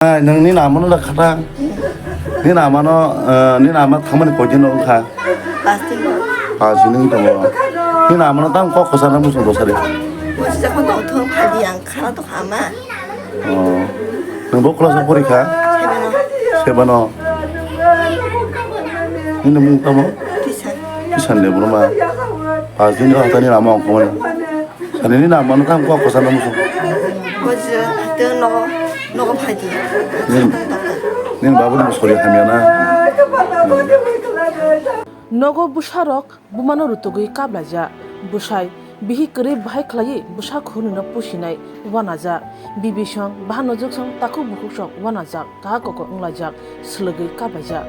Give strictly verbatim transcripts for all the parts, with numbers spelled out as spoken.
Ai, nang ni namano da khata. Ni namano, eh, ni nama thamani koi din wngkha? Pasti. Pasti ni tongo. Ni namano tam kok kosa na musung dosari. Musi jakon tong thung phadi ang khana to khama. Oh. Nang bo class pori kha? Sebano. Sebano. Ni mung tamo? Tisan. Tisan de bro ma. Pasti ni kha ni nama ongkho. Ani ni nama no kam kok kosa no musu. Bojra, hato nogo, nogo phaidi. Nin, nin babu ni sori hamya na. Nogo bwsarok bumano rutugwi kaplaijak. Bwsai, bihik kwrwi bahai khlaiwi bwsa khunino pusinai wanajak. Bibisong, bahan nojoksong, takhuk bukhuksong wanajak. Kaha koko wnglaijak, swlwgwi kaplaijak.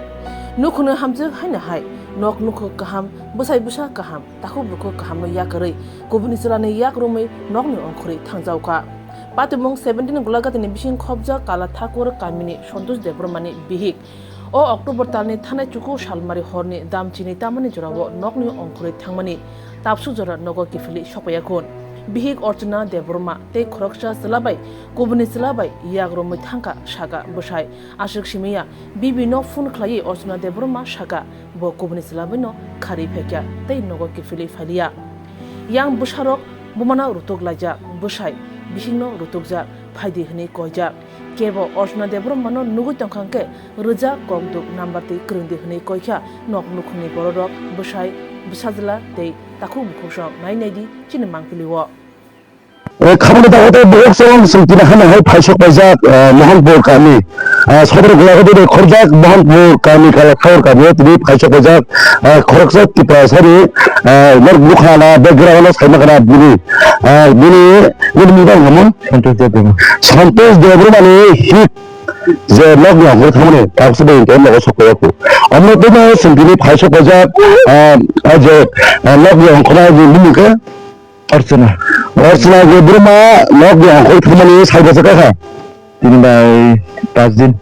Nukhungni hamjwk haino hai, nok nukhung kaham, bwsai bwsa kaham, takhuk bukhuk kahamno yakarwi, kubuni chwlani yak romwi nokni ongkhorwi thangjaokha. Patimung seventeen Golaghati ni bising khopjak Kala Thakur kamini Santosh Debbarmani bihik. O October talni thanai chuku salmari horni damchini tamani jorao nokni ongkhorwi thangmani tapsuk jora nogo kiphilwi sokpaiyakhun. Bihik Archana Debbarma tei khoroksa chwla bai kubuni chwla bai yak romwi thangkha, sakha bwsai. Aswk simiya, bibi no phone khlaiwi Archana Debbarma sakha, bo kubuni chwla bai no kharwi phaikha tei nogo kiphilwi phailiya. Yang bwsarok bumano rutuk laijak, bwsai bihikno rutukjak, phaidi hwnwi koijak. Kebo Archana Debbarma no nugwi tongkha hwnkhe rwjak, kokduk, number twi kwrwngdi hwnwi koikha nok nukhungni bororok, bwsai, bwsajwla tei takhuk bukhuksong nai naidi chini mangpili o. Eh, khamani dago tei borok chwng chwng tini hano hai phaisok paijak, eh, Mohanpur kami. Ah, Sodor Golagati de khorjak Mohanpur kami Kala Thakur kami o tini phaisok paijak, ah, khoroksa Tiprasani, ah, nok bukha na background o saima kana bini. Ah, bini, bini mung tang hamon? Santosh Debbarma. Santosh Debbarma ni hit je nok ni ongkhor thangmani, tabuksa de nogo sok paijak. Amno tini chwng tini phaisok paijak, ah, ah, je, ah, nok ni ongkhor na je bini khe Archana. Archana Debbarma nok ni ongkhor thumani sai bwswk kha? Tini bai pas din.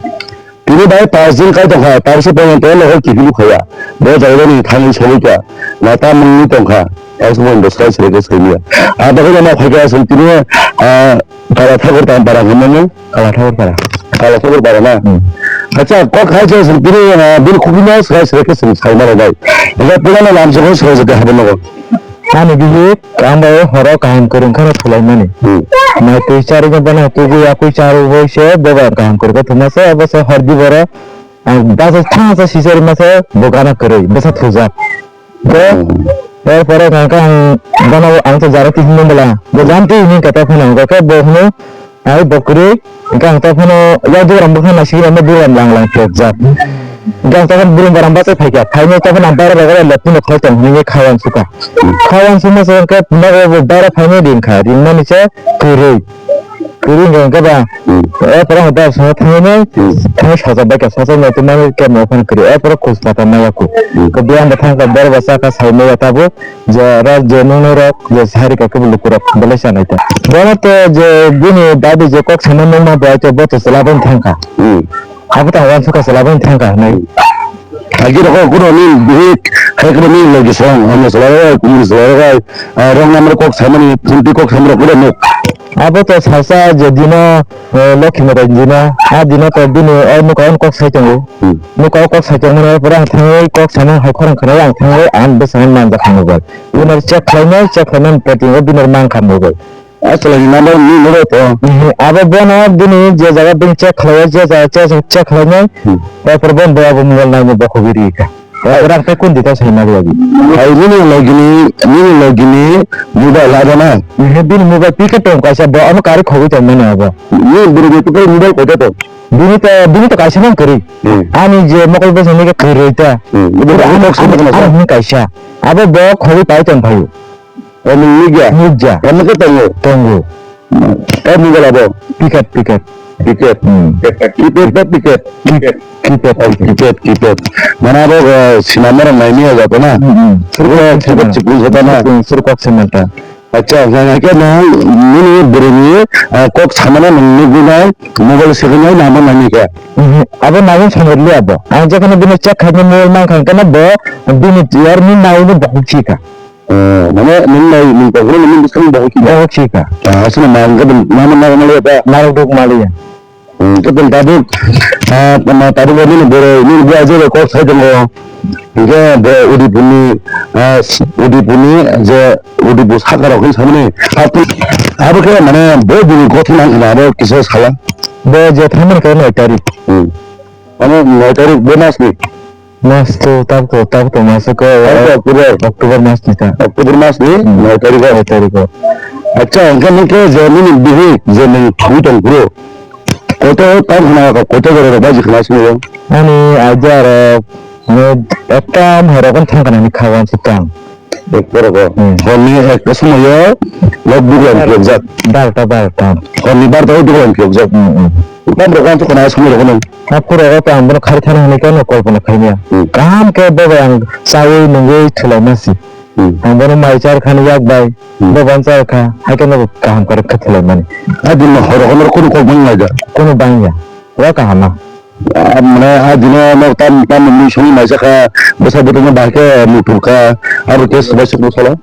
Tini bai pas din kai tongkha, tabuksa porjonto nogo kiphilwi phaiya. Bo jaga ni thangwi sogwi kha. Nata mungwi tongkha. Tabuksa porjonto sai sere khe saiya. Abo khe ma phaikha aswk tini, ah, Kala Thakur tam para hwnmano. Kala Thakur para. Kala Thakur para na? Hmm. Acha, kok hai je aswk tini, ah, bini khukino sai sere khe sai mano bai. Ega pulano lam se sai sere khe habo nogo. Ani bihik, ang bai horo kaham kwrwng kheno thulaimani. Hmm. Mai twi charwi no bono tubui yakui charwi bo se bo bai kaham kwrwng khe thuma se, abo se hordi boro. Ang basa thang sa sisari ma se bo gana kwrwi, bwsa thujak. Bo, hmm, er pore ang khe ang bono ang to jara tisi mung bwla. Bo jam twi hini kata phano ang khe bo hino, ai bo kwrwi. Hingke ang ta phano yak dugram bwkhak naisingwi rokno dugram lang lang phrwkjak. Hingke ang ta phano burum baram bachai phaikha. Phainai ta phano ang baira bagwi leptino khwlai tong hinwi kha uansukha. Kha uansukma se hingke nogo bo baira phainai ringkha. Ringmani se kwrwi. Kwrwi hingke hingke ba, hmm, eh, pora hota sa thangnai, hmm, thangwi sajak baikha. Sajak nai tongmani kebo phano kwrwi. Eh, pora khus pata maya khu. Hmm. Kwbiyang bo thangkha, borok bo chakha, sai maya tabuk. Je oro je nungnai rok je sari kha kebo lukurok belai chanai ta. Bono to je bini dabi je kok sama nungma bai to bo to chwla bai thangkha. Hmm. Abo to uansukha chwla bai thangkha hinwi. Agi rok kuno ni bihik hai kuno ni logi song, ano chwla rok, kumni chwla rok, ah, rong namar kok samani, thumti kok samani kuno nuk. Abo to salsa je dino, eh, Lokhi Motai dino, a dino to bini, eh, nuka on kok sai tongo. Hmm. Nuka o kok sai tongmani pore ang thangwi kok samani hai khorang khanai ang thangwi ang bwskango manjakha mobile. Bini check khlainai, check khlainani paitingo bini mankha mobile. Aswlani number ni nulo to. Mhm, abo bono bini je jaga bini check khlaiya, je jaga check, check khlainai, hmm, tarpor bono bo abo mobile naino bokhogwi rikha. Rang tei kundi ta sai mali agi. Hai nini logini, nini logini mobile abo na? Mhm, bini mobile pika tong kaisa bo ano kari khogwi tong mani abo. Ni buru ni pika mobile koita tong? Bini ta, bini ta kaisa nang kwrwi. Hmm. Ani je mokol bwsani khe kwrwi ta. Hmm. Ibo ang kok sama khe na sa? Ani hwn kaisa. Abo bo khogwi pai tong phaio. O nung nukya? Nukya. Omo khe tongo? Tongo. Hmm. O mobile abo? Piket, piket. Piket. Hmm. Keypad ba piket? Piket. Keypad. Oh, keypad, keypad. Mane abo, eh, sinamorok naimaya jato na? Hmm, hmm. Surkok, surkok chikung jata na? Chikung, surkok se manta. Acha, hwnka khe nwng nini bwrwini, ah, kok samano nwng nugwi nai, mobile swkang nai nangma nangni khe. Mhm. Abo nangwi sangrwli abo. Ang jekheno bini check khaina mobile mankha hwnkhe no bo bini tiyarni naino bokhok chikha. Oh, mane nwng nai nwng tongphuru nwng bwskang bokhok chikha? Bokhok chikha. Ah, aswkno ma hwnkhe bo nangma nangma liya ta? Narwk duk maliya. Hmm, khe tong tabuk, ah, tama tabuk nini borok, nini bwrajwk rok kok sai tongo. Hinkhe bo Udaipurni, ah, Udaipurni je Udaipur saka rok hin samani. Abo khe mane bo bini gotho nang khna abo kisa sala. Bo je thamani khe noi tarik. Hmm. Ano noi tarik bo masni. Mas to tabuk to, tabuk to mas ko, Tabuk to October. October mas ni ta. October mas ni Hmm. noi tarik o. Noi tarik o. Acha, hingke nung ke je nini bihik je nung thwi tong phuru. Koto tam khna ka, koto gore rok baji khna sini yo. Ani aja rok, ne, ekta mherok on thang kana ni khawan sitang. Ek borok o. Hmm. Hor ni ekta somoy o, nok duglam phiyok jak. Barta, barta. Hor ni barta o duglam phiyok jak. Hmm, hmm. Tam rok ang to khna sini rok nung. Haphuru o to ang bono khari thani hinwi khe no kolpona khaimya. Hmm. Kaham khe bo bai ang chaui nungwi thwlai masi. Hmm. Ang bono mai char khani yak bai, Hmm. bo ban char kha, hai khe no kaham kwrwk khe thwlai mani. A din no horo horo kunu kok bang lai da. Kunu bangya. Wa kaham ma. A mane a dino no tam tam ni songwi mai chakha, bwsa bwtwi no bahai khe muthur kha, abo khe swbai swkno sala.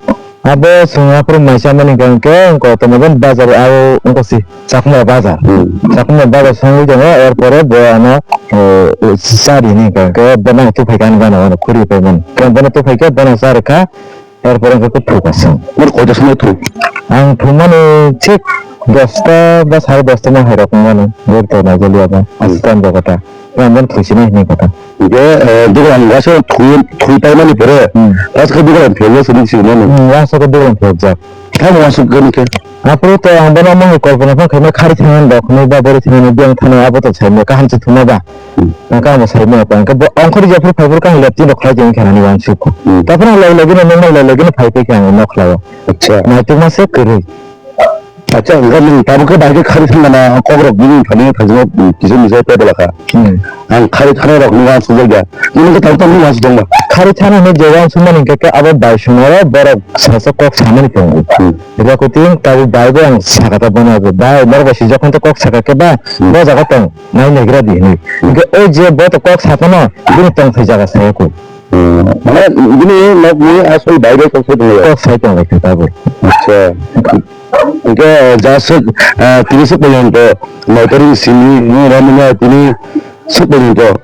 Abo chwng aphuru mai chamani hwnkhe wngkha kotorma bazar o wngkha si. Chakma bazar. Hmm. Chakma bazar songwi tongo, er pore bo ano, eh, chari hinwi hwnkha, hwnkhe bo nang tuphai kha hinwi gana ano khuri paimani. Hwnkhe bono tuphai khe bono chari kha, er pore hwnkhe khe thu kha chwng. Mor koita somoi thu? Ang thumani thik dosta ba sare dosta ma hai rok wngmani, bor to naijaliya ba, Hmm. aswk time jaga ta. Yang ban thwi sini hinwi kha ta. Hingke, eh, dogan waisa thwi, thwi paimani pore, Hmm. waisa khe dogan phiyokjak sini sini mano. Hmm, waisa khe dogan phiyokjak. Tamo waisa khe nike? Aphuru to ang bono omo hai kolpona phano khaima khari thangani rok hinwi ba bori thangani biyang thani abo to saimya kaham se thuma ba. Hmm. Ang kaham saimya pa. Hingke bo ongkhorwi jephuru phaiphuru kaham lepti rok khlai jeng khenani wansuk. Hmm. Taphuru lai lagino nongma lai lagino phai phai khe ang nokhlao. Acha. Naitukma se kwrwi. Acha, hwnkhe nwng tabuk khe bahai khe khari thangna na, kokrok bini thani thajima kisa misa tei bwla kha. Hmm. Ang khari thana rok nung wansuk jak ya. Nung khe tabuk tamo wansuk tongma. Khari thana hinwi je wansuk mani hwnkhe khe abo bai songno borok sasak kok samani tongo. Hmm. Rekuting tabuk bai bai ang saka ta bono abo. Bai, borok bai sijak khe kok saka khe ba, Hmm. bo jaga tong, nai naigra di hinwi. Hmm. Hwnkhe o je bo to kok sakano, bini tongthai jaga saya kho. Hmm. Mane bini nokni asol bai bai kok sai tongo. Kok sai tongo khe tabuk. Acha. Hingke, ja swk, ah, tini swk porjonto, noi tarik simi, nung ramani tini swk porjonto,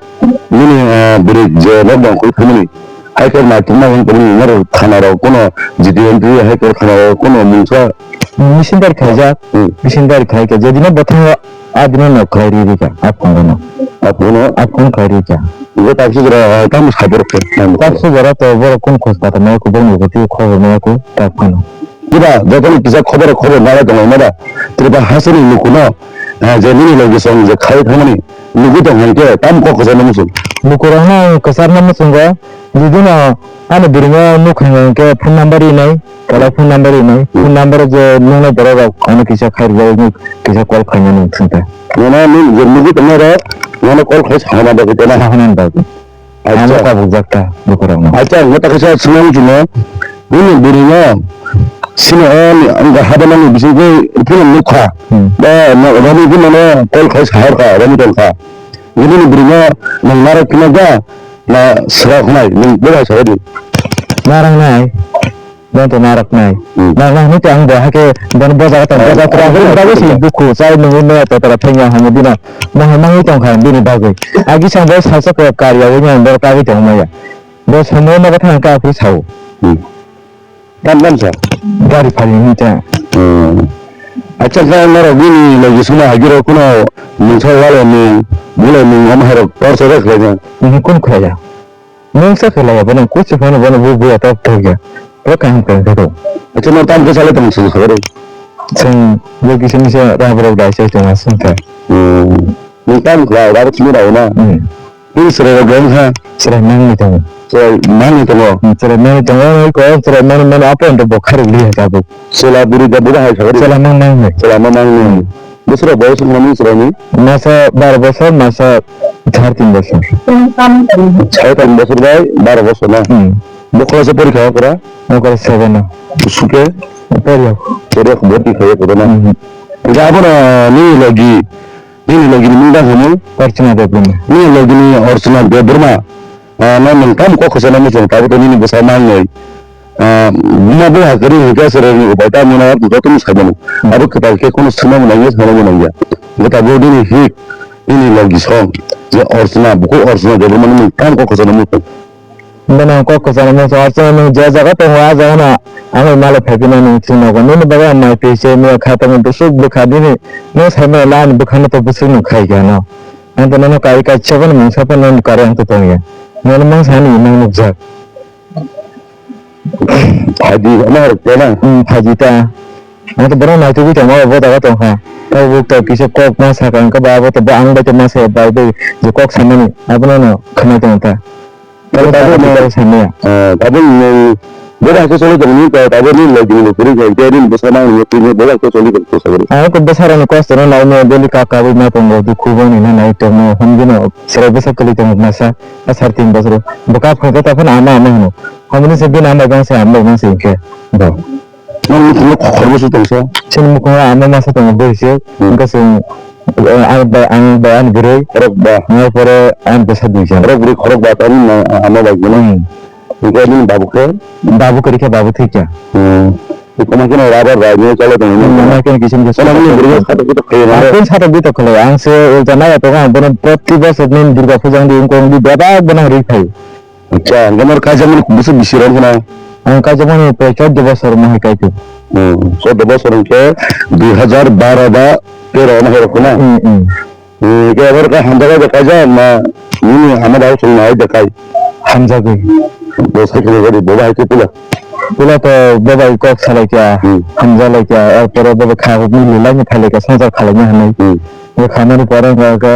nini, ah, bwrwi je lockdown koi thangmani, hai khe naitukma wng tongmani, norok thana rok kono G T M T hai khe thana rok kono mungsa. Missionary khaijak, Hmm. missionary khai khe, jedino bwthango adino nok khlai ri rikha, aphungono. Aphungono? Aphung khlai rikha. Hingke tabuk jora, ah, tamo saborok khe, tamo Tabuk jora to borok kung khos kata maya kho, bongni koti khobor maya kho, tak phano. Kiba, jotono kisa khobor, khobor nalai tongo, mada. Triba hasini lukuno, eh, je nini logi song je khai thangmani, lugu tong hwnkhe, tam kok kwchangno muchung. Lukurokno ang kwcharno muchungo, bibino ani biringo nukha hwnkhe phone number rinai, tola phone number rinai, phone number je nuknai borok rok ano kisa khai rwjak, kisa call khainani thwngkha. Nono nini je lugu tongnai rok, nono call khai sahana bagwi tena. Sahana bagwi. Acha. Ano kabukjak ta lukurokno. Acha, ang ta kaisa swngna muchungo. Nini bwrwino sino o ni ang habana ni bisingtwi phone nukha. Hmm. Ba no, rani phone no call khai sahar kha, rani tong kha. Nini bwrwino nang narok khna ga na sra khnai, nang bo bai sahar di. Narang nai. Bono to narwknai. Hmm. Narwknai hwnwi tei ang bo hakhe bono bojago tong, bojago tong, aboni bagwi se dukhu chai nungwi maya totara thangya hwnwi bino mohor mangwi tongkha bini bagwi. Agi sang bo salsa khe kariyaui nang borok kagwi tongmaya. Bo samung ma bathang kha aphuru sao. Hmm. Tam tam sa? Gari phari hwnwi ta. Hmm. Acha khe norok bini logi suma hagiro kuno mungsa walo mung, bulo mung, omo hairok torsa rw khlaina? Mhm, kun khlaiya. Mungsa khe laiya bono kuchi phano bono bu buya tok thokya. Bo kaham kaham khe tong. Acha no tam khe salai tong sung khe. Chwng bo kisa misa rang borok dai chai tong aswng khe. Hmm. Nung tam khlai rabo chini rao na. Hmm. Nung chwrai rok dai ha. Chwrai mangni tongo. Chwrai mangni tongo. Hmm, chwrai mangni tongo, ko chwrai mangni mano apo ndo bo kharwi liya tabuk. Chwla buri da buri hai kha. Chwla mang mang hai. Chwla mang mang ni. Bwswk boyos wngmani chwraini? Masa baro bosor, masa thirteen bosor. Thirteen bosor bai baro bosor na? Hmm. Bo class o porikha okra? Okra seven o. Suke? Poriyok. Poriyok, bhorti khaiyok okra na? Hmm. Hingke abono nini logi, nini logi ni mung dang hamo? Archana Debbarma. Nini logi ni Archana Debbarma. Ah, no nwng tamo kok khosana muchung tabuk nini bwsa mangnoi. Ah, buma buma kwrwi hwnkhe chwraini upai tamo no jotono saimano. Hmm. Abo kwtal khe kheno swnamwi nangya, swnamwi nangya. Hwnkhe tabuk nini hik, Nini logi song je Orchana, buku Orchana Debbarma nini tamo kok kwchangma muchung. Bono kok kwchangma muchung, Orchana nwng je jaga tongo, a jaga no ang bai malai phai phino nwng chwng nogo. Nini bagwi ang mai twi se mia kha tongo, bwswk bwkha nini, nwng sai mano la ani bwkha no to bwswk nwng khai kha no. Ang to nono kari kaisa phano mungsa phano nono kari ang to tong ya. Nono mungsa ni nang nukjak. Phaidi, ano harok kena. Hmm, phaidi ta. Ang to borok naitugwi tongma bo jaga tongkha. Tabuk to kisa kok ma sakha, hwnkhe ba abo to bo ang bai to ma saya bai bai je kok samani, abono no khwnai tong ta. Abo tabuk tabuk no, tabuk samaya. Ah, tabuk nwng bo bai khe choli tongni to, tabuk ni logi ni kwrwi khe, nini bwsa nang ni kwrwi bo bai khe choli tong khe sakhe. Ang ko bwsa rok ni kosto no nai no daily ka kabwi ma tongo, dukhu bo ni na nai tongo, hwn bino chwrai bwsa kwlwi tongo masa, a sar tin bosor. Bo kap kha khe ta phano ama ama hwno. Hwn bini se bini ama bai bang se ama bai bang se hinkhe. Bo. Nang mukhungo khorbo se tongsa. Chini mukhungo ama masa tongo bwrwi se. Hmm. Hinkhe chwng, eh, ang bai, ang bai ani bwrwi. Khorok ba. Nai pore ani bwsa duijon. Khorok bwrwi khorok ba tani na ama bai gwnang. Hmm. Hinkhe nini babu khe? Babu kwrwi khe babu thwikha. Hmm. Tei kwma kheno rubber bai nini chalai tongo. Hmm, nini. Ama khe kisim kisim. Chwla nini bwrwi khe satok bitok khayo na? Ang khe satok bitok khlai. Ang se ulta nai tongo, ang bono proti bosor nini Durga puja wngdi wngkha wngdi bebak bono rwi phaio. Acha, ang khe noro kaijakmani bwswk bisi rok khna? Ang kaijakmani prai chauddho bosor wngma hai kaitu. Hmm, chauddho bosor hwnkhe dui hazar baro ba tero wngma hai rok khna? Hmm, hmm. Hmm, khe abo rok hamjak bai kaijak na nini ama dao chwng nai da kai? Hamjagwi. Bo sai khna gari bo bai khe pula? Pula to bo bai kok salai kya, hmm, hamjalai kya, er pore bo bai kha huk ni lilai ni phailai kya, songchar khalai ni hinwi. Hmm. Bo khamani pore wngkha khe,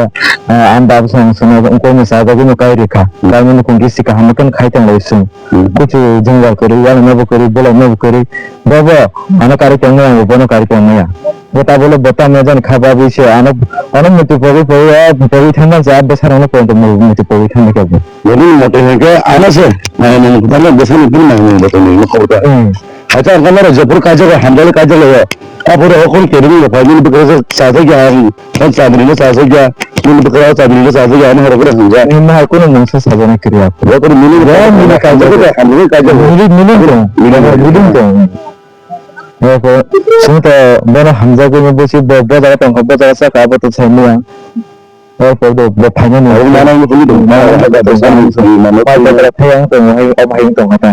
ah, ang baba song songno wngkokno chajagwino kai rikha. Hmm. Kaimani kung gisi kaham khe khai tong lai chwng. Hmm. Kuchu jwngjal kwrwi, walai nobo kwrwi, bolai nobo kwrwi. Bobo ano karwi tong maya, bono karwi tong maya. Bo tabole bo tamya jani kha babwi se ano, ano muitu pogwi pogwi, ah, pogwi thangma se, ah, bwsarokno pogwi tongma muitu pogwi thangma khe bo. Nini mote hwnkhe ano se, nai nini bwsani bini nai nini bwsani nini khobor kha. Hmm. Hacha ang khe norok jephuru kaijago, hamjakle kaijaklaio. Aphuru hokon kering rok phai nini bwkha chajakya ang, ang chamrino chajakya, nini bwkha chamrino chajakya, ano horok rok hwnjak. Nini hai kunu mungsa sajana kiriya. Joto nini rok nini kaijago, hamjakle kaijago. Nini, nini tong. Nini tong. Nini tong. Eko, sung to bono hamjakgwi ni bwswi bo, bo jaga tongkha, bo jaga sakha, abo to sai maya. Abo pore bo phainani. Abo manang ni phunuk tong, manang ni phunuk tong, manang ni phunuk tong, manang ni phunuk tong. Pai pai phai ang tong, hai, omo hai tong kha ta.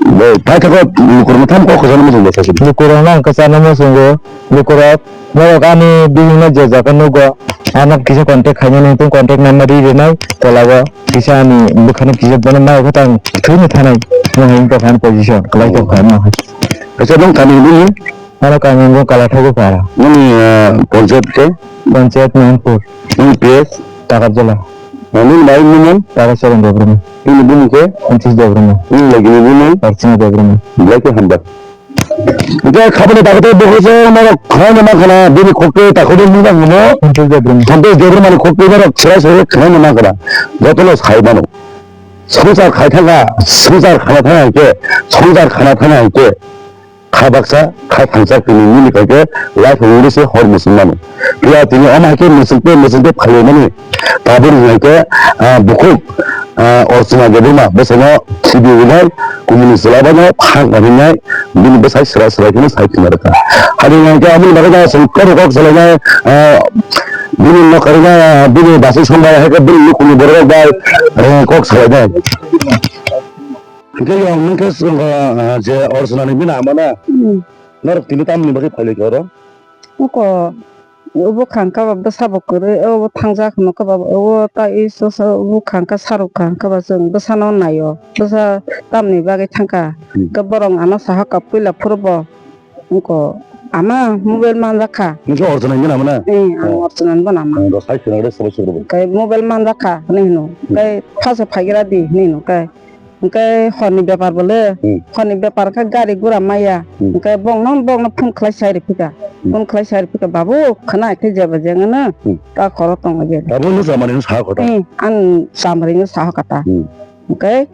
Bo, phai thakgo, lukurokno tham kok kwchangma muchung bo thakgo. Lukurokno ang kwchangma muchungo, lukurok, norok ani bihikno je jaga nugo, ano kisa contact khainani, tong contact number ri rinai, tola o, kisa ani bwkhano kisa bono nai khe tang thwino thanai, mo hai tong kha ani position, kwlai tong kha ano. Kaisa nung kani nini? Ano kami bo Kalathago para. Nini, ah, panchayat khe? Panchayat Mahanpur. Nini P S? Takarjala. Ah, nini bai nini? Takarjala Debbarma. Nini bumung khe? Francis Debbarma. Nini lagi ni bumung? Archana Debbarma. Belai khe hambai. Hwnkhe khabani bagwi tei bukhuk se norok khwnaino mankha na, bini khuk twi takhukni mung tangmo? Santosh Debbarma. Santosh Debbarmani khuk twi norok chwrai chwrai khwnaino mankha na. Jotono sai mano. Swngchar khai thangkha, swngchar khana thangkha hinkhe, swngchar khana thangkha hinkhe, kha baksa, kha thangsa tini nini kha khe life wngwi se hor mwswk mano. Phiya tini omo hai khe mwswk tei mwswk tei phailaimani. Tabuk wngkha khe, ah, bukhuk, ah, Orchana Debbarma bwsano khibiwi nai, kumuni chwla bono phang kharinai, bini bwsai swrai swrai kheno sai khna rwkha. Haino hwnkhe aboni bagwi no chwng kok kok salainai, ah, bini nokharina, bini bwsai songbai hai khe bini nukhungni borok rok bai, eh, kok salainai. Hwnkhe yang nung khe chwng, ah, je Orchana ni bini ama na. Hmm. Norok tini tamni bagwi phailai khe oro? Oko, obo khangkha ba bwsa bo kwrwi, obo thangjak hwnkhe ba, obo ta iso so obo khangkha sarok khangkha ba chwng bwsano naio, bwsa tamni bagwi thangkha. Hmm. Hwnkhe borok ano saha kha puila phuru bo wngkha ama mobile manjak kha. Nokhe Orchana ni bini ama na? Eh, ang Orchana ni bini ama. Rosai swnam rw sabai sugrubui. Hwnkhe mobile manjak kha hwnwi hwno. Hmm. Hwnkhe phaso phaigra di hwnwi hwno khe. Hwnkhe horni bepar bo le, hmm, horni bepar khe gari gura maya. Hmm. Hwnkhe bongno, bongno phone khlai sai rw phika. Hmm. Phone khlai sai rw phika, "Babu, khwna khe jeba jeng ano, hmm, ta khoro tongo je." Abo no chamari no saha kota. Hmm, ang chamari no saha kota. Hmm. Hwnkhe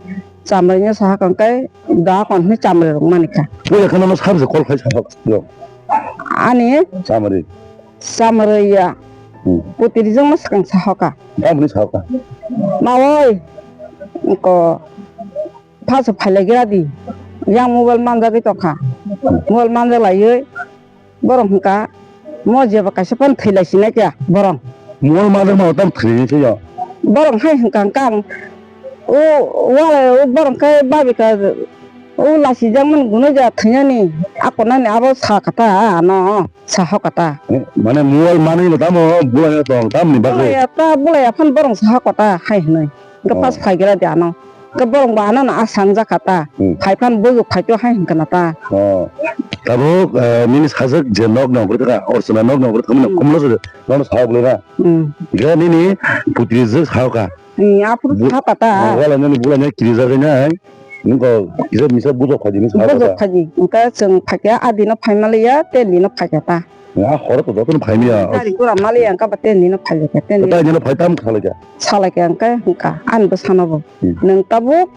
chamari no saha kha hwnkhe da kon hwnwi chamari rok mani kha. Puila khana no sabse call khai saha kha. Ani chamari. Chamari ya. Hmm. Putiri jong no swkang saha kha. Tamni saha kha. Ma oi. Ko phaso phailai gira di. Yang mobile manjagwi tongkha. Mobile manjak laiwi borok hwnkha mo jeba kaisa phone thwilai sinai kha borok. Mual ma ma tam thani se ya. Borok hai hwnkha kang. O wala o borok khe babika o lasijakmani gunoja thwinani akonani abo sa kata ano. Saha kata. Eh, mane mual manwi no tamo bulai no tong tamni bagwi. Bulai ya ta, bulai ya phan borong saha kata hai hwnwi. Hwnkhe pas phai gela de ano. Hwnkhe borong bo ano no asang ja kata. Hmm. Phai phan bujo phai to hai hwnkha na ta. Oh. Tabuk, eh, nini sajak je nok nong kuri thaka, orsona nok nong kuri thaka, hmm, kumlo se, nono saha bulai na. Hmm. Hwnkhe nini putri je saha ka. Hmm, aphuru bu-, saha kata. Ah, wala nini bulai no kiri jagwi nai. Nungko kisa misa bujok phaidi ni saha kata. Bujok phaidi. Hwnkhe chwng phaikha adi no phai maliya, tei ni no phaikha ta. A horo to jotono phai maya. Gari gura mali ang kaba ten dino phai lekha, ten dino. Tei dino phai tam khalai kha. Salai kha ang khe hwnkha, ani bwsano bo. Hmm. Nwng tabuk,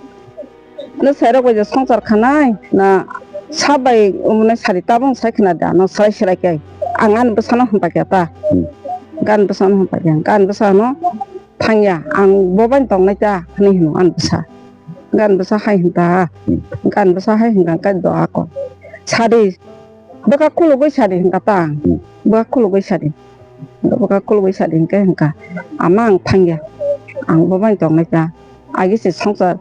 nwng sairok bai je swngchar khanai, na sabai umne sari tabung sai khna da, no sai sirai khe. Ang ani bwsano hwn pai kha ta. Hmm. Gan bwsano hwn pai kha, gan bwsano thangya, ang bo bai tongnai ta, hwnwi hwno ani bwsa. Gan bwsa hai hwn ta, hmm, gan bwsa hai hwn kha do ako. Sari, Bwkha khulugwi sadi hwnkha ta ang. Hmm. Bwkha khulugwi sadi. Bwkha khulugwi sadi hwnkhe hwnkha. Ama ang thangya. Ang bo bai tongnai ta. Agi se swngchar.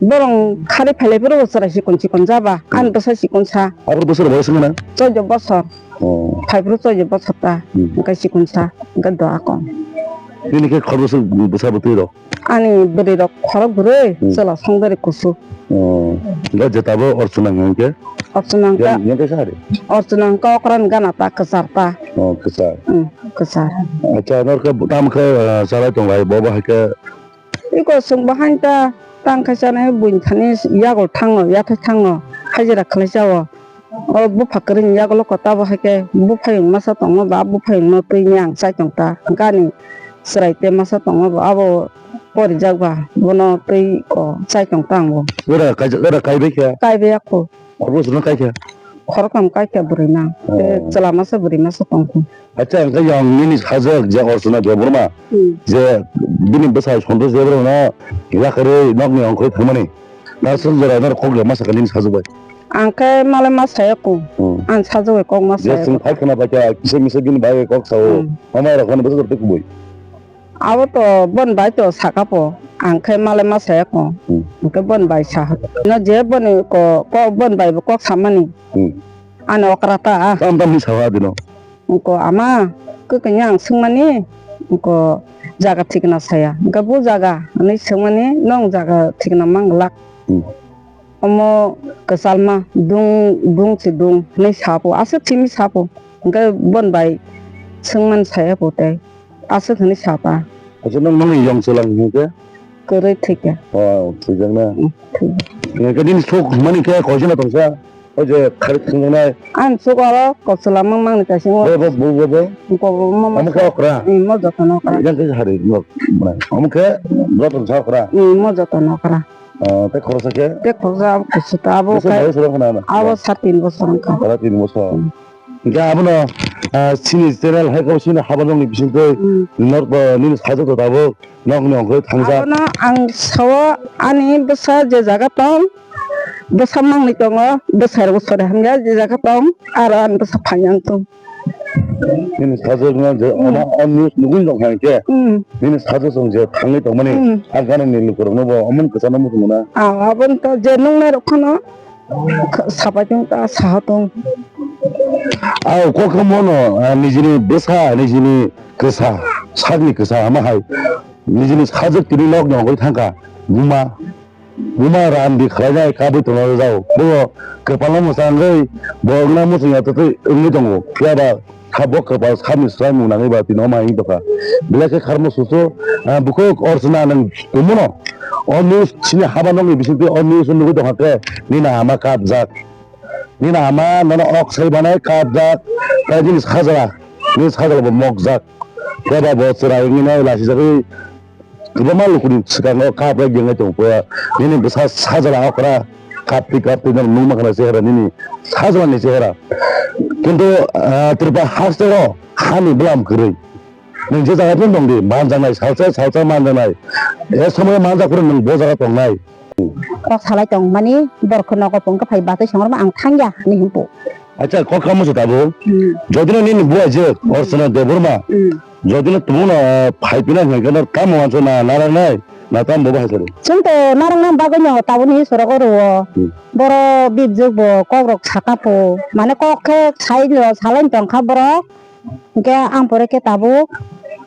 Borong khari phailai phuru bo chwrai chikon chikon jaba. Hmm. Ani bwsa chikon sa. Abor bwswk boyos wngkha na? Choudo bosor. Oh. Phai phuru choudo bosor ta. Hmm. Hwnkhe chikon sa. Hwnkhe doa kong. Nini khe khoroksa bwsa bwtwi rok? Ani bwrwi rok khorok bwrwi, hmm, chwla songdari kusu. Oh, ga jeta bo Orchona hwnkhe? Orchona hwnkhe. Yang, yang kaisa hari? Orchona hwnkhe okran gana ta kwchar ta. Oh, kwchar. Hmm, kwchar. Acha, norkhe tam khe, ah, chalai tong lai, bo bo hai khe? Iko chwng bo hain ta, tang khaisa nai buini thani yagol thango, yathai thango, hajira khlai chao. O bupha kwrwini yagulo kota bo hai khe buphayung masa tongma ba buphayungno twi ni ang chai tong ta. Gani chwrai te masa tongma bo abo porijak ba bono twi o chai tong ta ang bo. Ora kai, ora kai bai khe? Kai bai ya kho. Khorokbo chwrwng kai khe? Khoroktham kai khe bwrwi na. Te, oh, chwla masa bwrwi masa tong kho. Acha, hwnkhe yang nini sajak je Orchona Debbarma, hmm, je bini bwsai Santosh Debbarma no yakarwi nokni ongkhorwi thangmani. Dar song jora nor kok le masa khe nini sajak bai. Ang khe malai ma saya kho. Hmm. Ang sajagwi kok ma je saya chwng kho. Phai khna bai kha, kisa misa bini bai kok sao. Hmm. Amai rok hwnwi bwswk tei kubui. Abo to bon bai to saka po. Ang khe malai ma saya kho. Hmm. Ang khe bon bai sa. No je boni ko, ko bon bai bo kok samani. Hmm. Ani okra ta. Tam tam ni sawa dino. Ko ama, kwkanya ang swngmani, ko jaga thikna saya. Hwnkhe bo jaga hwnwi swngmani, nong jaga thikna mang glak. Hmm. Omo kwchalma dung, dung se dung hwnwi sapo, aswk simi sapo. Hwnkhe bon bai swngmani saya po tei aswk hwnwi sapa. Acha, nang nangni yong chwlang hwnkhe? Kwrwi thwikha. Oh, thwijak na. Hmm, thwijak. Hwnkhe nini sok mani khe koisano tongsa? O je khari thwngjaknai. Ani sok oro kochwla mang mangni kaisa. Bo, bo, bo, bo, bo? Bo, bo, mo, mo. Omo khe okra? Hmm, mo jotono okra. Yang khe hari nok, mana? Omo khe jotono sa okra? Hmm, mo jotono okra. Ah, tei khoroksa khe? Tei khoroksa abo kusu ta, abo bwswk khe bai bwswk wngkha na? Abo sat tin bosor wngkha. Sat tin bosor. Hmm. Hwnkhe abono, ah, chini channel hai khe chini haba nokni bisingtwi, hmm, nok, ah, nini sajak to tabuk nokni ongkhorwi thangsa. Abono ang sao ani bwsa je jaga tong, bwsa mangni tongo, bwsai rok sori hamya je jaga tong, aro ani bwsa phaiyang tong. Nini sajak no je, hmm, omo o news nugwi tong kha hwnkhe, hmm, nini sajak song je thangwi tongmani, hmm, a gana ni lukurok no bo omo kwchangma muchung na. Ah, aboni to je nungnai rok phano sapai tong ta, saha tong. Au, kokrwmo no, ah, nijini bwsa, nijini kwsa, sakni kwsa, ama hai, nijini sajak tini nok ni ongoi thangkha, buma, buma ram bi khlainai, kabui tongna rwjao. Bo kwpalno mwchangwi, bo wngna muchungya twtwi wngwi tongo. Phiya ba, Kha bo kwpal sakni swlaimung nangwi ba tini omo hai wng tongkha. Belai khe kharmo susu, ah, bukhuk Orchona nwng tongmano. O news chini haba nokni bisingtwi o news nugwi tongkha khe nini ama kapjak. Nini ama nono ok sai manai kapjak. Tai nini sajla, nini sajla bo mokjak. Kebo bo chwrai wngwi no lasijagwi Kwbangma lukuni swkango kap rwk gengwi tongo puya. Nini bwsa sajla okra kaptwi kaptwi no nukma khna chehera nini sajla ni chehera. Kintu, ah, Tripura hasteo hani bwlam kwrwi. Nwng je jaga phano tong di, manjaknai salsa salsa manjaknai. E somoy manjak phuru nwng bo jaga tongnai. Kok salai tong mani borok nogo pung khe phai batwi songorma ang thangya hinwi himpu. Acha, kok kamo se tabuk. Hmm. Jodi no nini buai je, Hmm. Orsana Debbarma. Hmm. Jodi no tumung no phai pina hwnkhe no tamo wansa na narangnai, na tamo bo hai sari. Chwng to narangnai bagwi no tabukni sorok oro o. Hmm. Boro bibjwk bo kok rok saka po. Mane kok khe sai lo salai tong kha borok. Hwnkhe ang pore khe tabuk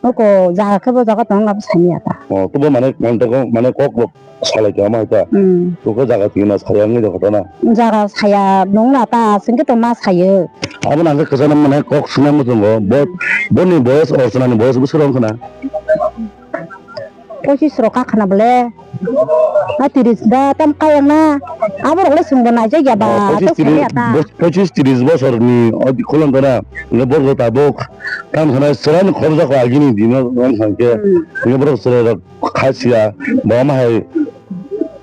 nuko jaga khe bo jaga tong abo sani ya ta. O, to bo mane, mane to ko, mane kok bo salai tong ma ta. Hmm. To ko jaga tina saya ngi jaga na. Jaga saya nung na ta, singke to ma sayo. Abo nang khe kwchana mane kok swnam muchungo. Bo, boni boyos, Orsana ni boyos bwswk rong khna. Pochis rok kakhna bole. Na tiris ba tam kayang na. Abo rok le sungbo naijak ya ba. Ah, pochis to tiris, saya ta. Bo-, pochis tiris bosor ni odi khulon tona. Nge borgo tabuk. Tam khna sera ni khorja ko agini dino rom khangke. Hmm. Nge borok sera rok khasia. Ba ma hai.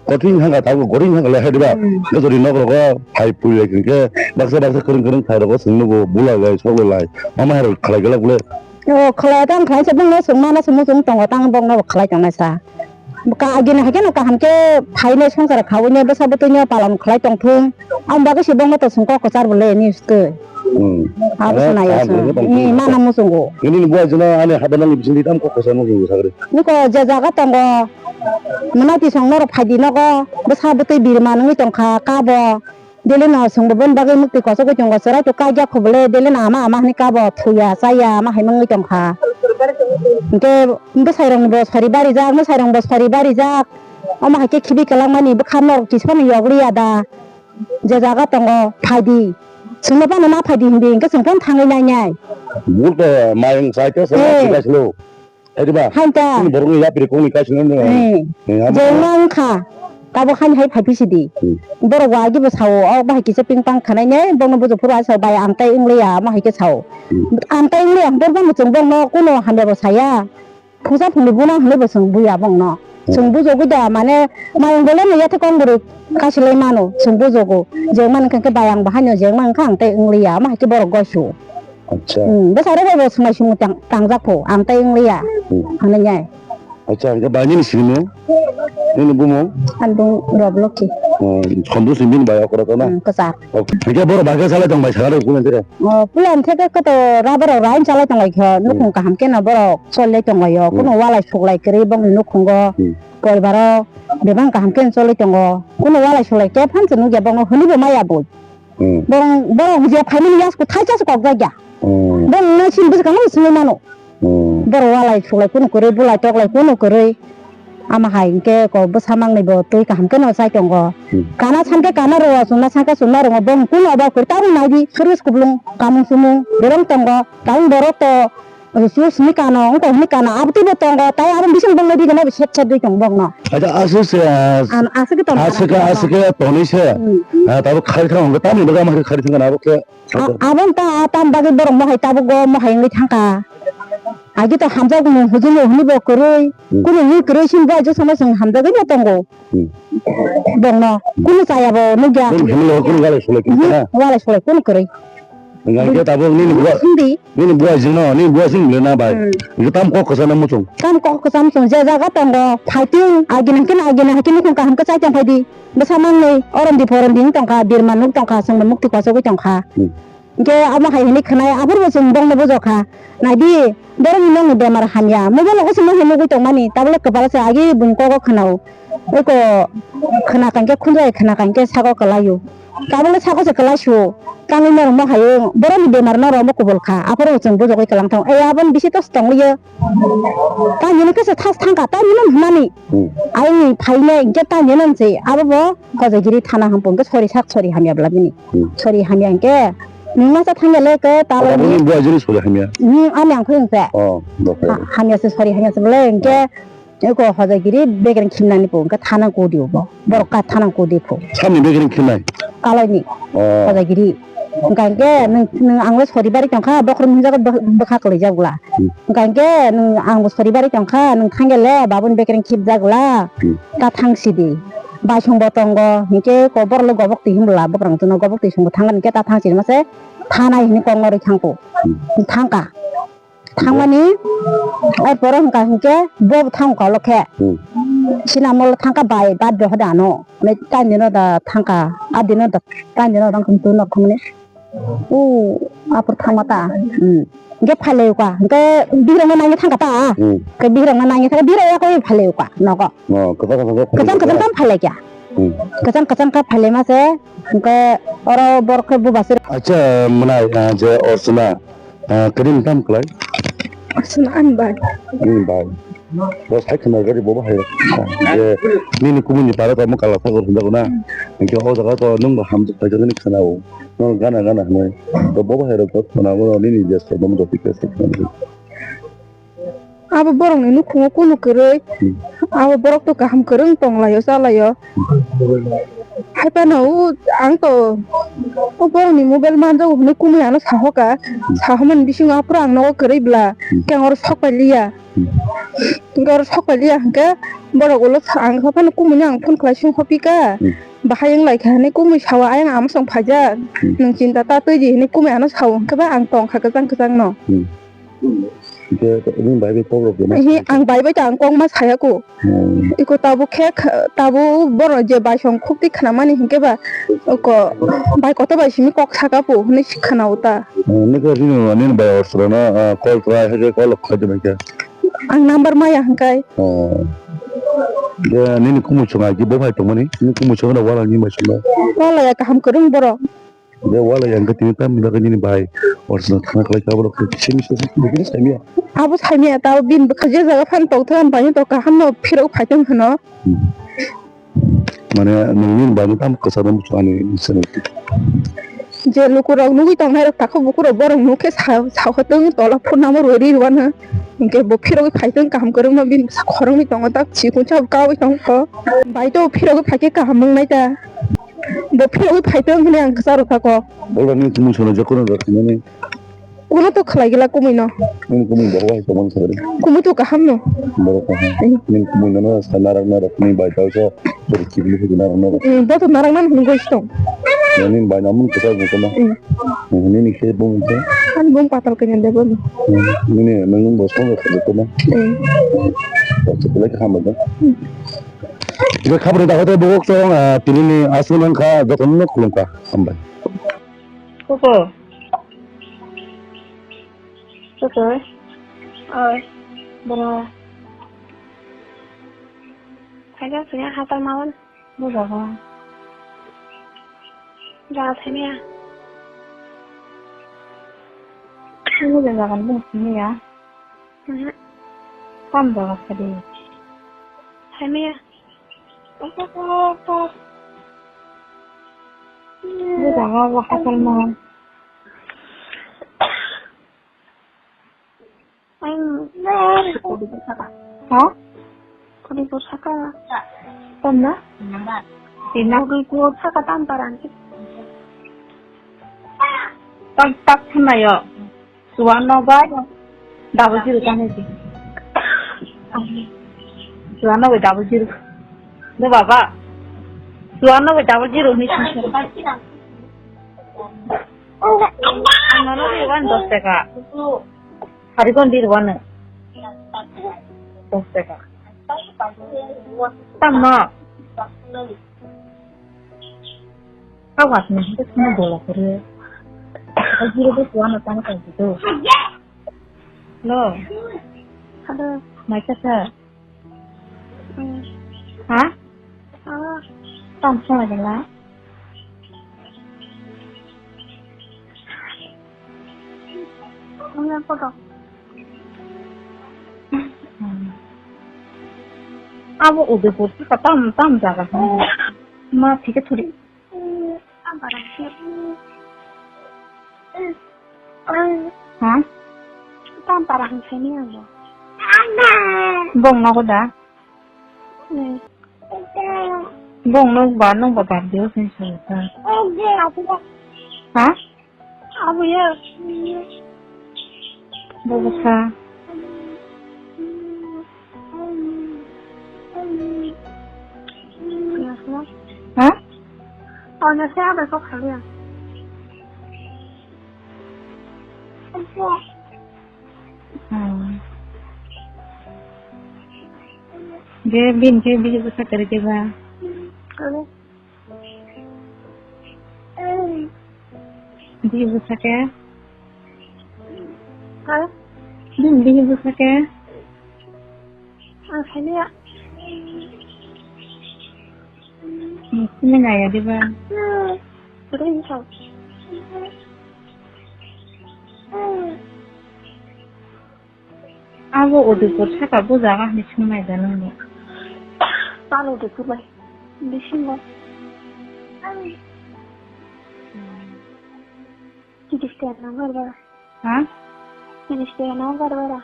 Kothing hanga tabuk goring hanga le hai diba. Hmm. Nge jori nok rogo hai pui lai khangke. Baksa baksa kwrwng kwrwng thai rogo sung nugo bula lai sok lai. Ma ma hai rok khalai gela bole. O khalai tang khalai se bongno sung mana sung muchung tongo tang bongno bo khalai tongnai sa. Ka agini haikhe no kaham khe phainai songsar khawinai bwsa bwtwino palan khalai tongthung. Ang bagwi se bongno to sung kok kwchar bo le ni stwi. Hmm. Abo Eh, swnai kaham aswng. Khe tongthung. Ni mana muchungo. Nini buai jino ani haba nangni bisingtwi tam kok kwchar muchungo sagri. Niko je jaga tongo. Mwnati song norok phaidi nogo. Bwsa bwtwi birma nungwi tongkha kabo. Daily no chwngbo boni bagwi mukti kwchagwi tongo, chwrai to kaiya khobole daily no ama ama hinwi kabo thuya chaya ama hai mangwi tongkha. Hinkhe bwsairokni bo sori barijak, mwsairokni bo sori barijak. Omo hai khe khibi kwlangmani bwkha norok kisa phano yokliya da. Je jaga tongo phaidi. Chwngno phano ma phaidi hindi hinkhe chwng phano thangwi nainai. Bul to mayung sai khe se Eh. Thangwi naislo. Hai diba? Hai ta. Chini borokni yapri kokni kaisino no. Eh. Eh, abo. Jengma wngkha. Tabuk hani hai phai phi sidi. Hmm. Borok wa agi bo sao, o bahai kisa ping pang khanai ne, bongno bujo phuru asao bai ang tai wng liya, amo hai khe sao. Hmm. Ang tai wng liya, borok bo chwng bongno kuno hamya bo saya. Phungsa phungni buna hwnwi bo chwng buya bongno. Hmm. Chwng bujogwi da, mane, mayung bolai no yathek kong bwrwi kasilai mano, chwng bujogo. Jengma wngkha khe bai ang bo haino jengma wngkha ang tai wng liya, amo hai khe borok goisu. Acha. Hmm, bwsarok bai bo swmai swmung tang-, tangjak kho, ang tai wng liya. Hmm. Hwnwi nai. Acha, hwnkhe bai nini simi? Nini bumung? Ang bung Rob Lokhi. Oh, Santosh ni bini bai okra to na? Hmm, kwchar. Okay. Hwnkhe borok bai khe salai tong bai sakha rw pulan theke? Oh, pulan theke khe to rubber rok rain chalai tong lai kho, hmm, nukhung kaham khe no borok cholai tong lai o. Hmm. Kuno walai suklai kwrwi bongni nukhungo. Hmm. Poribaro bebak kaham khe cholai tongo. Kuno walai suklai khe phan se nukya bongno hwnwi bo maya bo. Hmm. Borok, borok je phaimani yasku thaisa se kokjak ya. Hmm. Borok nang sini bwswk kangma swngwi mano. Hmm. Borok walai suklai kunu kwrwi, bulai toklai kunu kwrwi. Ama hai hinkhe ko bwsa mangnai bo twi kaham khe no chai tongo. Hmm. Kana sankhe kana rwo, chumna sankhe chumna rwo, borok kunu obo kwrwi tabuk nai di, service kuplung, kamung sumung, bereng tongo, tabuk borok to Su sini kano, wngkok hwnwi kano, abo twibo tongo, tai abo bising bongno digini abo set set dui tongo bongno. Acha, aswk se, ah, An aswk tongo, aswk, aswk tongo. Aswk tonwi se. Hmm. Ah, tabuk khari thang hwnwi tamni bagwi ama khari thang abo khe. A-, abo ta, a tam bagwi borok mohai tabuk go mohai wngwi thangkha. Agi to hamjak mung hujung hwnwi bo kwrwi, hmm, kunu hwnwi kwrwi sini bo ajo sama chwng hamjagwi no tongo. Hmm. Bongno kunu chaya bo nukya. Kunu family o kunu walai sulai kunu, hmm, na? Walai sulai kunu kwrwi. Hingke tabuk nini buwa, hindi. Nini buwa jino, nini buwa sing le na bai. Hmm. Hingke tam kok kwsa na muchung. Tam kok kwsa muchung, je jaga tongo, fighting, agina hingke na agina hingke nukhung kaham khe chai tong phai di. Bwsa mangnwi, orom di phorom di wng tong kha, birma nuk tong kha, chwngno mukti kwchagwi tong kha. Hmm. Hingke amo hai hwnwi khwnai, aphuru bo chwng bongno bujokha. Naidi, borokni nokni bemar hamya. Mobile o se nokni nugwi tongmani, tabole kwpala se agi buini kogo khwnao. Eko khwna kankhe khunjai, khwna kankhe sago kwlaio. Tabole sago se kwlai su. Tangwi norok ma haio, borokni bemar norok ma kubul kha. Aphuru chwng bujogwi kwlang thango. Ei aboni bisi tos tongliyo. Tangwi no khe se thas thangkha, tangwi no hwnmani. Hmm. Ayungni phainai hingke tangwi no se. Abo bo Kojagiri thana hampung khe sori sak sori hamya bla bini. Hmm. Sori hamya hingke nwng masa thangya le ke talo. Abo ni buai jini sori hamya. Hmm, ani ang khuyung se. Oh, dokhe. Ha-, hamya se sori hamya se bole hingke eko Hojagiri bekereng khimnani po hingke thana kodi bo. Borok ka thana kodi po. Samni bekereng khimnai? Kalai ni. Oh. Hojagiri. Hingke hingke nwng, nwng ang le sori bari tongkha, bokhorok nwng jaga bwkha kwlai jak bla. Hmm. Hingke hingke nwng ang bo sori bari tongkha, nwng thangya le babuni bekereng khibjak bla. Hmm. Ta thang sidi. Baisong bo tongo, hinkhe ko borok le gobok twi hinbwla, bwkrang chwngno gobok twi songbo thangkha, hinkhe ta thang sidi mase thanai hinwi kok norwi thangkho. Hmm. Thangkha. Thangmani, hmm, ai borok hwnkha hinkhe bo thang kha ulo khe. Hmm. Sinamolo thangkha bai, bad dohor da ano. Mane tani no da thangkha, adi no da tani no da khum tu no khumni. O, apor thangma ta. Hmm. Hingke phalai ka. Hingke bigrokno naina thangka ta. Hmm. Ke bigrokno naina thangka, bigrok ya koi phalai ka nogo. Oh, kwchang kwchang khe Kwchang kwchang phalai. Kam phalai kya. Hmm. Kwchang kwchang khe phalai ma se. Hingke oro borok khe bubasu. Acha, mwnai, ah, je Orchana, ah, kini tam klai? Orchana ani bai. Ani bai. Bo sai khna gari bo bahai. Je nini kumuni para ta mukala thagor hwnjago na. Hingke o jaga to nung bo hamjak paijak nini khna o. No gana gana hwnwi. To bo bahai rok khna o nini je sai bo roti khe sai khna. Abo borokni nukhungo kunu kwrwi. Hmm. Abo borok to kaham kwrwng tonglaio, chalaio. Hai phano o ang to o borokni mobile manjago hwnwi kumui ano sahoka. Hmm. Sahomani bisingo aphuru ang nogo kwrwi bla. Hmm. Khe ang oro sok pai liya. Hmm. Hingke oro sok pai liya hingke borok ulo sa-, ang khe phano kumuino ang phone khlai sung hopi ka. Hmm. Bahai wng lai kha hwnwi kumui sao ayang ama song phaijak. Hmm. Nwng chinta ta twi di hwnwi kumui ano sao hingke ba ang tong kha kwchang kwchang no. Hmm. Hingke nini bai bai kok rok de ma Ehe, ang bai bai ta ang kok ma saya ko. Hmm. Iko tabuk khe kha-, tabuk borok je bai song khuk twi khna mani hingke ba ko bai kotor bai simi kok saka po hwnwi si khna o ta. Hmm, nini khe nini, nini bai Orchana no, ah, call try, hai khe call khoi de bai khe. Ang number maya hingkai. Oh. De nini kumui chunga ki bo bai tongmani, nini kumui chunga na wala ni bai chunga. Wala ya kaham kwrwng borok. De wala yang khe tini tam ni bagwi nini bai Orchana thangna khlai ka borok simi simi simi saimya. Abo saimya ta bin bwkha je jaga phan tong thang bai to kaham no phirok phai tong hwno. Hmm. Mane nwng nini bai no tam kwcharo muchung ani simi. Je lukurok nugwi tongnai rok takhuk bukurok borok nuk khe sa sa hotong tola phunama rwri rwano. Hingke bo phirogwi phai tong kaham kwrwngma bini bwsa khoroknwi tongo tak chikonsa kawi tongkho. Bai to phirogwi phai khe kaham wngnai ta. Bo phirogwi phai tong hwnwi ang kwcharo tako. Bola ni kumui sono je kono rok nini. Ulo to khlai gila kumui no. Nini kumui bo wai tongmani sagri. Kumui to kaham no. Borok kaham. Nini kumui no sa narak narak ni bai tao so. Beri kibli higi narak narak. Hmm, bo to narak nan hwnwi goi tong. Nini bai namun kwchak bo kono. Hmm. Hmm, nini khe bo mungkhe. Ani bung patal kanya debo no. Hmm, nini nang bo song ko kono. Hmm. Bo to khlai kaham ba. Ibe khabri da hote bo ko, ah, tini ni aswk nang kha, jotono khulum kha. Hambai. Koko. Koko. Oi. Bro. Khaja sini hatal mawan. Bujago. Jaga sini ya. Ini jaga kan sini ya. Mhm. Tam jaga tadi. Sini ya. Bujago, bujago, hatal mawan. Ang ha? Kodi ko saka. Tamna? Ina. Kodi ko saka tam parang ki. Tak tak khna yo. Suano bai. Double zero tang ki. Suano bai double zero. Do baba. Suano bai double zero ni. Ang nono rwgwi dos taka. Harikon di rwgwano. Dos taka. Tamno? Kau watni hingke sini bola kore. Kau jiro bo suano tamo kau jito. Hello. Hello. Maisa sa. Hmm. Ha? Ah. Tong song lagi lah. Ang yang kotor. Hmm. Abo Udaipur saka tam, tam jaga. Ma, thik thuri. Hmm, ang parang sih. Hmm. Ha? Tam parang sini ang bo. Bong nogo da? Hmm. Bong nog ba, nog ba gari o sen sen ta. Ha? Abuya. Bogsa. Ha? Ano siya ba ko kaliya. Hmm. Je bin je biji bwsa kwrwi khe ba. Ano. Bini bwsake? Ha? Bini, bini bwsake? Ang sani ya. Sini naya diba? Ring thok. Abo Udaipur saka bo jaga hwnwi swng nai da nang bo? Pal Udaipur bai. Bisingo. Tiris tera nang Barbara. Ha? Tiris tera nang Barbara.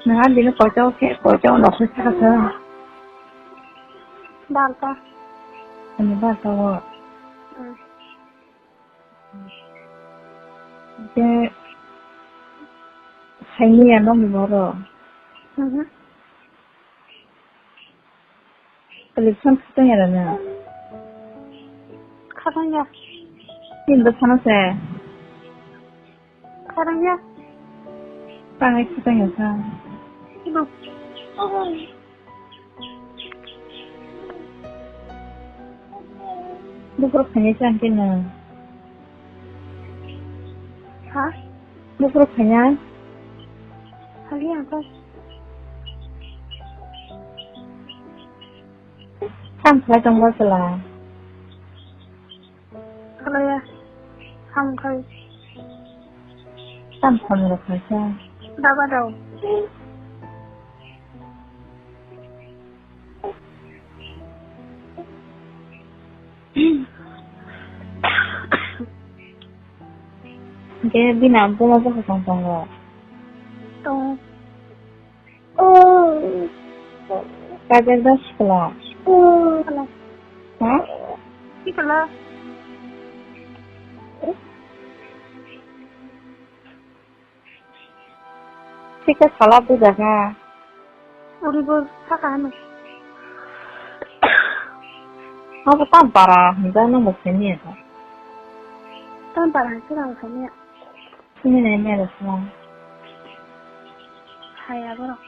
Nang bini koito khe, koito no khoi saka sa. Barta. Ani barta o. Hmm. Ke saini ya nong ni boro. Mhm. Election khatang ya na. Khatang ya. Tin do phano se. Khatang ya. Tangai khatang ya sa. Ibo. Bukrok khainai se ang khe nwng. Ha? Bukrok khainai? Hali ang khe. Sam khlai tong ba chwla? Khlaiya. Ham khai. Tam phone rok khaisa. Daba dao. Hingke bini buma bwswk tong tongo? Tongo. Kajak da sikla. Sikla. Ha? Sikla. Sikla sala buja kha. Uribo saka ano. Abo tam para hinda no mo seniya. Tam para hinda no seniya. Sini nai mera sa. Saya borok.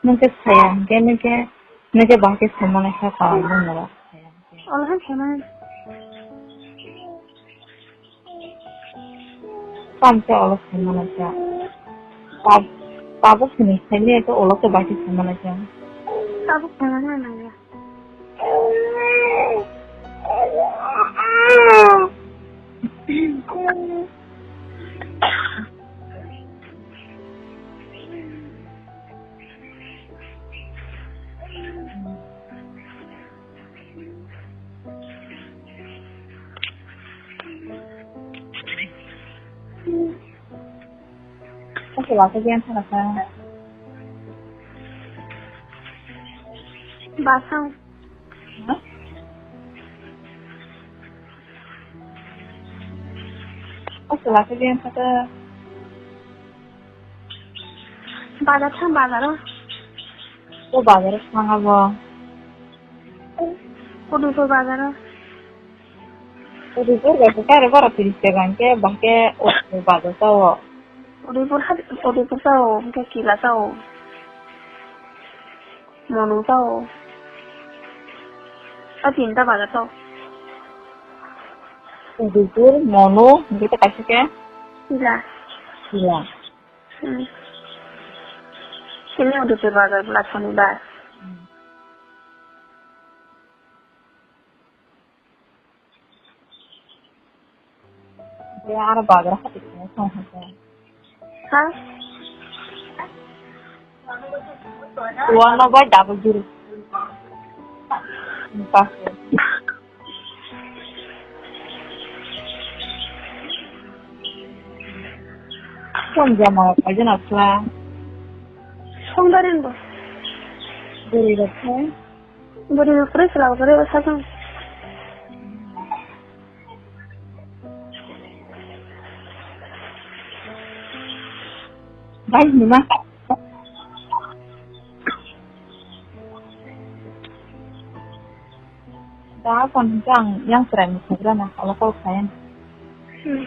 Nwng khe saya hwnkhe, nwng khe, nwng khe bahai khe saimannai kha, kaham wngya ba. Olo hai saimannai. Tamo khe olo saimannai kha. Tab-, tabuk sini saimanya khe olo khe bahai khe saimannai kha. Tabuk saimannai nangya. Asa lasa diyan sana ka. Basang. Asa lasa diyan sana ka. Bazar thang bazar o. O bazar o thang abo. Udaipur bazar o. Udaipur bai khe kare bara tiris taka hwnkhe bahai khe Udaipur bazar sao. Udaipur ha, Udaipur sao, hwnkhe kila sao. Monu sao. A tinta bazar sao. Udaipur, Monu, hwnkhe tei kaisa khe? Kila. Kila. Hmm. Sini Udaipur bazar bwla sonibar. Hmm. Tei aro bazar hati khe song hai khe. Ha? One no bai double zero. Pass. Phone jama paijana khla. Songdarin bo. Bwrwi rok khe. Bwrwi rok kwrwi sla kwrwi o sajang. Bai hwnwi ma. Da phone hwnkhe ang yang chwraini phugrana, olo call khlai. Hmm.